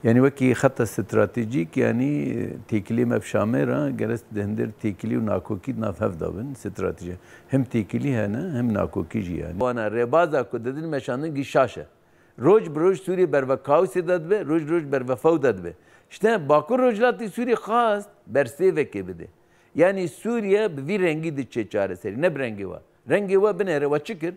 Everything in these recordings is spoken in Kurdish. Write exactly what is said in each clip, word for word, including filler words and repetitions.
Yanî wekî xeta stratejîk, yanî têkilî me bi Şamê re, gerek di hindir têkilî û nakokî di nav hev de bin, strateji. Hem têkilî hene, hem nakokî jî yanî. Wana rêbaza ku didin meşandin gî şaş e. Roj bi roj Sûrî berve kaosê de dibe, roj bi roj berve few de dibe. İşte Bakur Rojhilatê Sûrî xwest bersêvekê bide. Yanî Sûriye bi vî rengî diçe çareserî, ne bi rengê we. Rengê we binêre, we çi kir?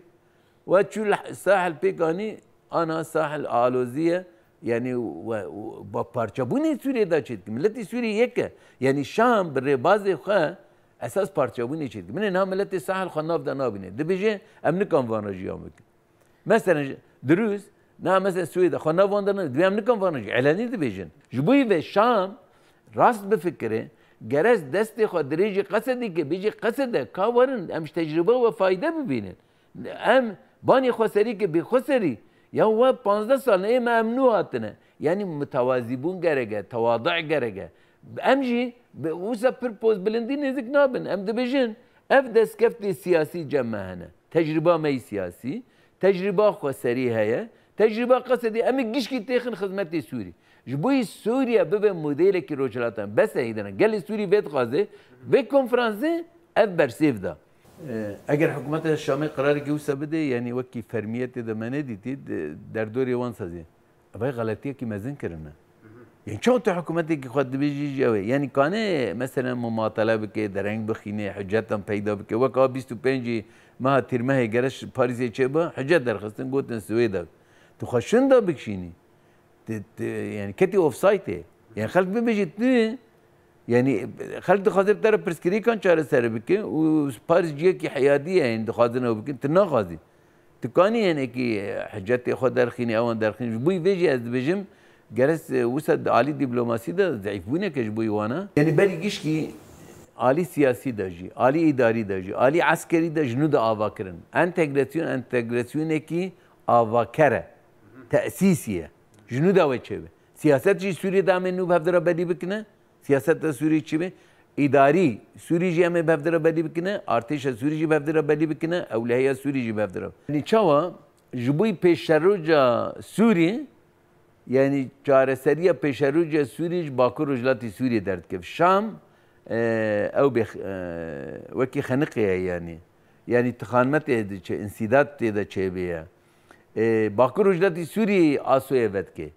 We çû li sahil pêk anî, ana sahil alozî ye. Yanî we, we parçebûnê Sûriyê de çêdike. Miletê Sûriyê yek e. Yanî Şam bi rêbazê xwe esas parçebûnê çêdike. Min ê niha miletê sahil xwe nav de nabîne. Dibêje, em nikan vana jiyan bikin. Meselen, ji-, dirûst, na mesela Swêda, xwe nav wan de ne, dibê em nikan vana jî, elenî dibêjin. Ji bo vê Şam rast bifikire, gerek destê xwe dirêjî Qesedê ke, bêjî Qesede, ka werin, em ji tecrüba we fayde bibînin. Em banê xweserî ke bê xweserî, ya we panzdeh sal ne, ê me em nû hatine. Yanî mutewazîbûn gerek e, tewadu gerek e. Em jî bi wisa pir poz bilindî nêzik nabin. Em dibêjin, ev destkeftê siyasî cem me hene. Tecrüba me yî siyasî, tecrüba xweserî heye, tecrüba Qesedê, em ê gişkî têxin xizmetê Sûrî. Ji bo yî Sûriye bibe modelekî rojhilatan. Bes e hêdana. Gelê Sûrî vê dixwaze, vê konferansê ev bersêv da. E, eger hikûmeta Şamê qerarekî wisa bide, yanî wekî fermiyetê de me nedîtî, de-, derdorê wan sazî. Ev xeletiyekî mezin kirine. Yanî çawa tu hikûmetekî xwe dibêjî jî ew e? Yanî kane mesela mumatele bike, dereng bixîne, hiccetan peyda bike. Wek a bîst û pêncî meha Tîrmehê gerek Parîsê çêba, hiccet derxistin, gotin Swêda. Tu xwe şinda bikişînî. Tu, tu, yanî ketî offside-ê. Yanî xelk bibêjî tu, yanî xelk dixwaze bi te re pirsgirêkan çareser bike û Parîs ciyekî heyadî ye, yanî dixwazin ew bikin, tu naxwazî. Tu kanî hinekî hicetê xwe derxînî, ewan derxînî. Ji bo vê jî ez dibêjim, gerek, e, wisa di alî dîplomasî de zeîfbûneke ji bo wana. Yanî berî gişkî alî siyasî de jî, alî îdarî de jî, alî eskerî de ji nû de ava kirin. Entegrasyon, entegrasyonekî avaker e, tesîsî ye. Ji nû de wê çêbe. Siyaset jî Sûriyê de em ê nû bi hev de re belî bikine. Siyaseta Sûrî çi be? Îdarî Sûrî jî em ê bi hev de re belî bikine, artêşa Sûrî jî bi hev de re belî bikine, ewlehiya Sûrî jî bi hev de re. Yanî çawa? Ji bo pêşeroja Sûrî, yanî çareseriya pêşeroja Sûrî ji Bakur Rojhilatê Sûriyê derdikeve. Şam, e, ew bê, e, wekî xeniqê ye yanî. Yanî tixanme tê diçe, însîdat tê de çêbê ye. E, Bakur Rojhilatê Sûriyê asoyê vedike.